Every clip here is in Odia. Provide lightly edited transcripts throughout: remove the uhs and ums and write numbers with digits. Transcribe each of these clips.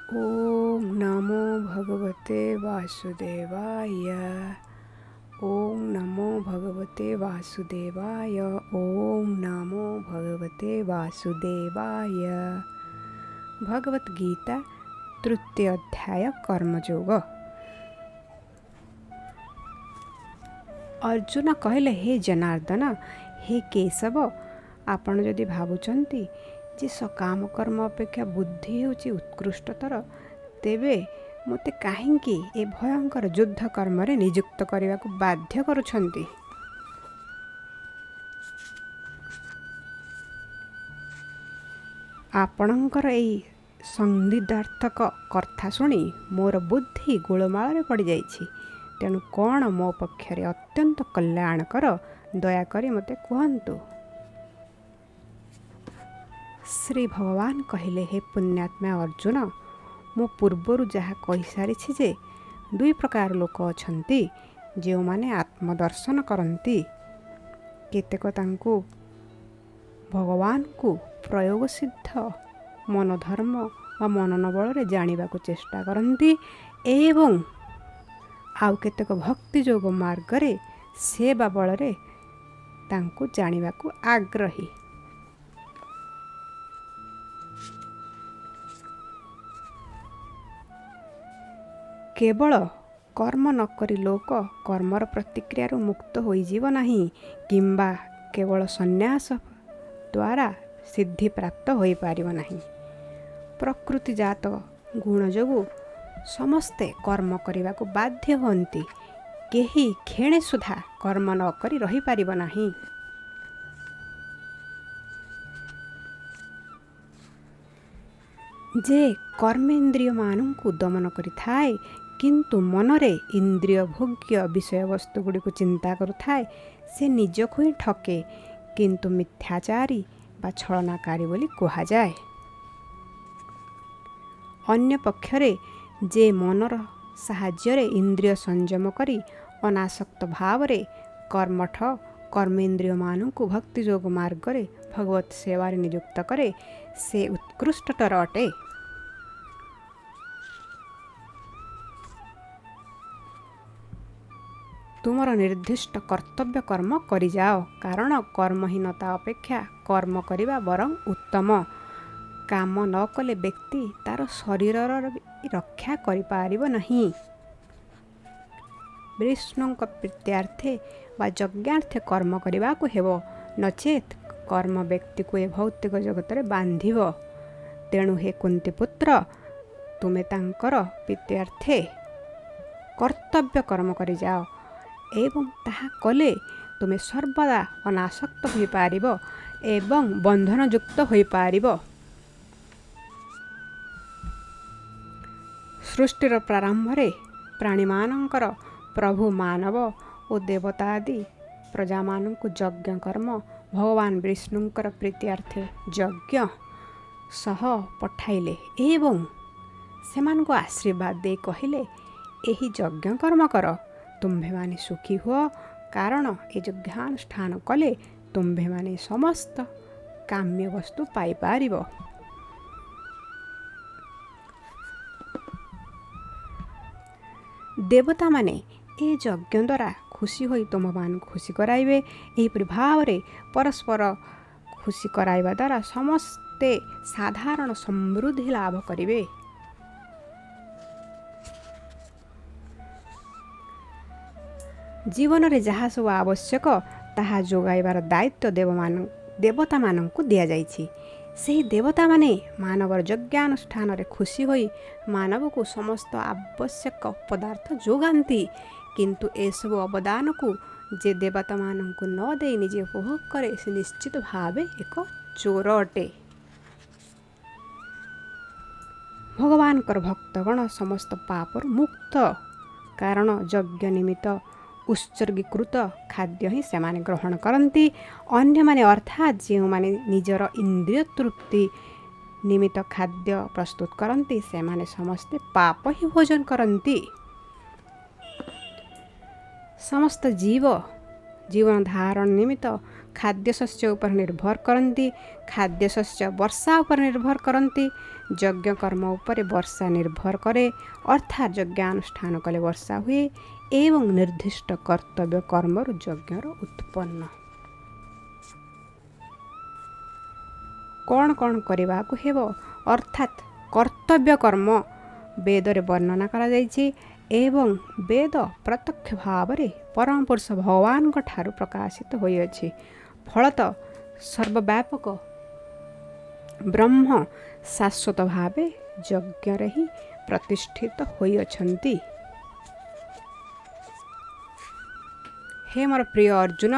ଓଁ ନମୋ ଭଗବତେ ବାସୁଦେବାୟ। ଓଁ ନମୋ ଭଗବତେ ବାସୁଦେବାୟ। ଓଁ ନମୋ ଭଗବତେ ବାସୁଦେବାୟ। ଭଗବତ ଗୀତା ତୃତୀୟ ଅଧ୍ୟାୟ, କର୍ମଯୋଗ। ଅର୍ଜୁନ କହିଲେ, ହେ ଜନାର୍ଦ୍ଦନ, ହେ କେଶବ, ଆପଣ ଯଦି ଭାବୁଛନ୍ତି ଯେ ସକାମ କର୍ମ ଅପେକ୍ଷା ବୁଦ୍ଧି ହେଉଛି ଉତ୍କୃଷ୍ଟତର, ତେବେ ମୋତେ କାହିଁକି ଏ ଭୟଙ୍କର ଯୁଦ୍ଧ କର୍ମରେ ନିଯୁକ୍ତ କରିବାକୁ ବାଧ୍ୟ କରୁଛନ୍ତି? ଆପଣଙ୍କର ଏଇ ସନ୍ଦିଗ୍ଧାର୍ଥକ କଥା ଶୁଣି ମୋର ବୁଦ୍ଧି ଗୋଳମାଳରେ ପଡ଼ିଯାଇଛି। ତେଣୁ କ'ଣ ମୋ ପକ୍ଷରେ ଅତ୍ୟନ୍ତ କଲ୍ୟାଣକର, ଦୟାକରି ମୋତେ କୁହନ୍ତୁ। ଶ୍ରୀ ଭଗବାନ କହିଲେ, ହେ ପୁଣ୍ୟାତ୍ମା ଅର୍ଜୁନ, ମୁଁ ପୂର୍ବରୁ ଯାହା କହିସାରିଛି ଯେ ଦୁଇ ପ୍ରକାର ଲୋକ ଅଛନ୍ତି ଯେଉଁମାନେ ଆତ୍ମଦର୍ଶନ କରନ୍ତି। କେତେକ ତାଙ୍କୁ ଭଗବାନଙ୍କୁ ପ୍ରୟୋଗସିଦ୍ଧ ମନୋଧର୍ମ ବା ମନନ ବଳରେ ଜାଣିବାକୁ ଚେଷ୍ଟା କରନ୍ତି ଏବଂ ଆଉ କେତେକ ଭକ୍ତି ଯୋଗ ମାର୍ଗରେ ସେବା ବଳରେ ତାଙ୍କୁ ଜାଣିବାକୁ ଆଗ୍ରହୀ। କେବଳ କର୍ମ ନକରି ଲୋକ କର୍ମର ପ୍ରତିକ୍ରିୟାରୁ ମୁକ୍ତ ହୋଇଯିବ ନାହିଁ କିମ୍ବା କେବଳ ସନ୍ନ୍ୟାସ ଦ୍ୱାରା ସିଦ୍ଧି ପ୍ରାପ୍ତ ହୋଇପାରିବ ନାହିଁ। ପ୍ରକୃତିଜାତ ଗୁଣ ଯୋଗୁଁ ସମସ୍ତେ କର୍ମ କରିବାକୁ ବାଧ୍ୟ ହୁଅନ୍ତି। କେହି କ୍ଷଣେ ସୁଦ୍ଧା କର୍ମ ନ କରି ରହିପାରିବ ନାହିଁ। ଯେ କର୍ମେନ୍ଦ୍ରିୟମାନଙ୍କୁ ଦମନ କରିଥାଏ କିନ୍ତୁ ମନରେ ଇନ୍ଦ୍ରିୟ ଭୋଗ୍ୟ ବିଷୟବସ୍ତୁଗୁଡ଼ିକୁ ଚିନ୍ତା କରୁଥାଏ, ସେ ନିଜକୁ ହିଁ ଠକେ, କିନ୍ତୁ ମିଥ୍ୟାଚାରୀ ବା ଛଳନାକାରୀ ବୋଲି କୁହାଯାଏ। ଅନ୍ୟ ପକ୍ଷରେ ଯେ ମନର ସାହାଯ୍ୟରେ ଇନ୍ଦ୍ରିୟ ସଂଯମ କରି ଅନାସକ୍ତ ଭାବରେ କର୍ମଠ କର୍ମେନ୍ଦ୍ରିୟମାନଙ୍କୁ ଭକ୍ତିଯୋଗ ମାର୍ଗରେ ଭଗବତ ସେବାରେ ନିଯୁକ୍ତ କରେ, ସେ ଉତ୍କୃଷ୍ଟତର ଅଟେ। ତୁମର ନିର୍ଦ୍ଦିଷ୍ଟ କର୍ତ୍ତବ୍ୟ କର୍ମ କରିଯାଅ, କାରଣ କର୍ମହୀନତା ଅପେକ୍ଷା କର୍ମ କରିବା ବରଂ ଉତ୍ତମ। କାମ ନ କଲେ ବ୍ୟକ୍ତି ତା'ର ଶରୀରର ରକ୍ଷା କରିପାରିବ ନାହିଁ। ବିଷ୍ଣୁଙ୍କ ପ୍ରୀତ୍ୟାର୍ଥେ ବା ଯଜ୍ଞାର୍ଥେ କର୍ମ କରିବାକୁ ହେବ, ନଚେତ୍ କର୍ମ ବ୍ୟକ୍ତିକୁ ଏ ଭୌତିକ ଜଗତରେ ବାନ୍ଧିବ। ତେଣୁ ହେ କୁନ୍ତିପୁତ୍ର, ତୁମେ ତାଙ୍କର ପ୍ରୀତ୍ୟାର୍ଥେ କର୍ତ୍ତବ୍ୟ କର୍ମ କରିଯାଅ ଏବଂ ତାହା କଲେ ତୁମେ ସର୍ବଦା ଅନାସକ୍ତ ହୋଇପାରିବ ଏବଂ ବନ୍ଧନଯୁକ୍ତ ହୋଇପାରିବ। ସୃଷ୍ଟିର ପ୍ରାରମ୍ଭରେ ପ୍ରାଣୀମାନଙ୍କର ପ୍ରଭୁ ମାନବ ଓ ଦେବତା ଆଦି ପ୍ରଜାମାନଙ୍କୁ ଯଜ୍ଞ କର୍ମ ଭଗବାନ ବିଷ୍ଣୁଙ୍କର ପ୍ରୀତ୍ୟାର୍ଥେ ଯଜ୍ଞ ସହ ପଠାଇଲେ ଏବଂ ସେମାନଙ୍କୁ ଆଶୀର୍ବାଦ ଦେଇ କହିଲେ, ଏହି ଯଜ୍ଞ କର୍ମ କର, ତୁମ୍ଭେମାନେ ସୁଖୀ ହୁଅ, କାରଣ ଏ ଯଜ୍ଞାନୁଷ୍ଠାନ କଲେ ତୁମ୍ଭେମାନେ ସମସ୍ତ କାମ୍ୟ ବସ୍ତୁ ପାଇପାରିବ। ଦେବତାମାନେ ଏ ଯଜ୍ଞ ଦ୍ୱାରା ଖୁସି ହୋଇ ତୁମମାନଙ୍କୁ ଖୁସି କରାଇବେ। ଏହିପରି ଭାବରେ ପରସ୍ପର ଖୁସି କରାଇବା ଦ୍ୱାରା ସମସ୍ତେ ସାଧାରଣ ସମୃଦ୍ଧି ଲାଭ କରିବେ। ଜୀବନରେ ଯାହା ସବୁ ଆବଶ୍ୟକ ତାହା ଯୋଗାଇବାର ଦାୟିତ୍ୱ ଦେବତାମାନଙ୍କୁ ଦିଆଯାଇଛି। ସେହି ଦେବତାମାନେ ମାନବର ଯଜ୍ଞାନୁଷ୍ଠାନରେ ଖୁସି ହୋଇ ମାନବକୁ ସମସ୍ତ ଆବଶ୍ୟକ ପଦାର୍ଥ ଯୋଗାନ୍ତି, କିନ୍ତୁ ଏସବୁ ଅବଦାନକୁ ଯେ ଦେବତାମାନଙ୍କୁ ନ ଦେଇ ନିଜେ ଉପଭୋଗ କରେ, ସେ ନିଶ୍ଚିତ ଭାବେ ଏକ ଚୋର ଅଟେ। ଭଗବାନଙ୍କର ଭକ୍ତଗଣ ସମସ୍ତ ପାପରୁ ମୁକ୍ତ, କାରଣ ଯଜ୍ଞ ନିମିତ୍ତ ଉତ୍ସର୍ଗୀକୃତ ଖାଦ୍ୟ ହିଁ ସେମାନେ ଗ୍ରହଣ କରନ୍ତି। ଅନ୍ୟମାନେ ଅର୍ଥାତ୍ ଯେଉଁମାନେ ନିଜର ଇନ୍ଦ୍ରିୟ ତୃପ୍ତି ନିମିତ୍ତ ଖାଦ୍ୟ ପ୍ରସ୍ତୁତ କରନ୍ତି, ସେମାନେ ସମସ୍ତେ ପାପ ହିଁ ଭୋଜନ କରନ୍ତି। ସମସ୍ତ ଜୀବ ଜୀବନ ଧାରଣ ନିମିତ୍ତ ଖାଦ୍ୟଶସ୍ୟ ଉପରେ ନିର୍ଭର କରନ୍ତି। ଖାଦ୍ୟଶସ୍ୟ ବର୍ଷା ଉପରେ ନିର୍ଭର କରନ୍ତି। ଯଜ୍ଞ କର୍ମ ଉପରେ ବର୍ଷା ନିର୍ଭର କରେ, ଅର୍ଥାତ୍ ଯଜ୍ଞାନୁଷ୍ଠାନ କଲେ ବର୍ଷା ହୁଏ ଏବଂ ନିର୍ଦ୍ଦିଷ୍ଟ କର୍ତ୍ତବ୍ୟ କର୍ମରୁ ଯଜ୍ଞର ଉତ୍ପନ୍ନ। କ'ଣ କ'ଣ କରିବାକୁ ହେବ, ଅର୍ଥାତ୍ କର୍ତ୍ତବ୍ୟ କର୍ମ ବେଦରେ ବର୍ଣ୍ଣନା କରାଯାଇଛି ଏବଂ ବେଦ ପ୍ରତ୍ୟକ୍ଷ ଭାବରେ ପରମ ପୁରୁଷ ଭଗବାନଙ୍କ ଠାରୁ ପ୍ରକାଶିତ ହୋଇଅଛି। ଫଳତଃ ସର୍ବବ୍ୟାପକ ବ୍ରହ୍ମ ଶାଶ୍ୱତ ଭାବେ ଯଜ୍ଞରେ ହିଁ ପ୍ରତିଷ୍ଠିତ ହୋଇଅଛନ୍ତି। ହେ ମୋର ପ୍ରିୟ ଅର୍ଜୁନ,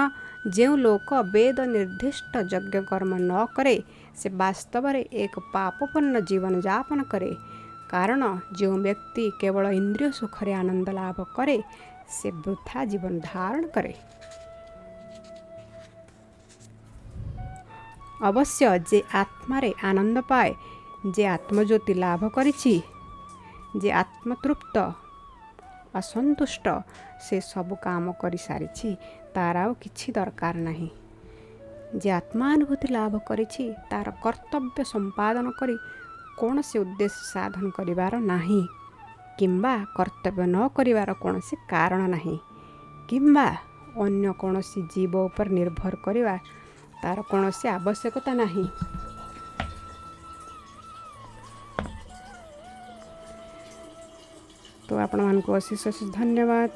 ଯେଉଁ ଲୋକ ବେଦ ନିର୍ଦ୍ଦିଷ୍ଟ ଯଜ୍ଞ କର୍ମ ନ କରେ, ସେ ବାସ୍ତବରେ ଏକ ପାପପୂର୍ଣ୍ଣ ଜୀବନଯାପନ କରେ। କାରଣ ଯେଉଁ ବ୍ୟକ୍ତି କେବଳ ଇନ୍ଦ୍ରିୟ ସୁଖରେ ଆନନ୍ଦ ଲାଭ କରେ, ସେ ବୃଥା ଜୀବନ ଧାରଣ କରେ। ଅବଶ୍ୟ ଯେ ଆତ୍ମାରେ ଆନନ୍ଦ ପାଏ, ଯେ ଆତ୍ମଜ୍ୟୋତି ଲାଭ କରିଛି, ଯେ ଆତ୍ମତୃପ୍ତ ବା ସନ୍ତୁଷ୍ଟ, ସେ ସବୁ କାମ କରିସାରିଛି, ତାର ଆଉ କିଛି ଦରକାର ନାହିଁ। ଯେ ଆତ୍ମାନୁଭୂତି ଲାଭ କରିଛି, ତାର କର୍ତ୍ତବ୍ୟ ସମ୍ପାଦନ କରି କୌଣସି ଉଦ୍ଦେଶ୍ୟ ସାଧନ କରିବାର ନାହିଁ କିମ୍ବା କର୍ତ୍ତବ୍ୟ ନ କରିବାର କୌଣସି କାରଣ ନାହିଁ କିମ୍ବା ଅନ୍ୟ କୌଣସି ଜୀବ ଉପରେ ନିର୍ଭର କରିବା ତାର କୌଣସି ଆବଶ୍ୟକତା ନାହିଁ। ତ ଆପଣମାନଙ୍କୁ ଅଶେଷ ଅଶେଷ ଧନ୍ୟବାଦ।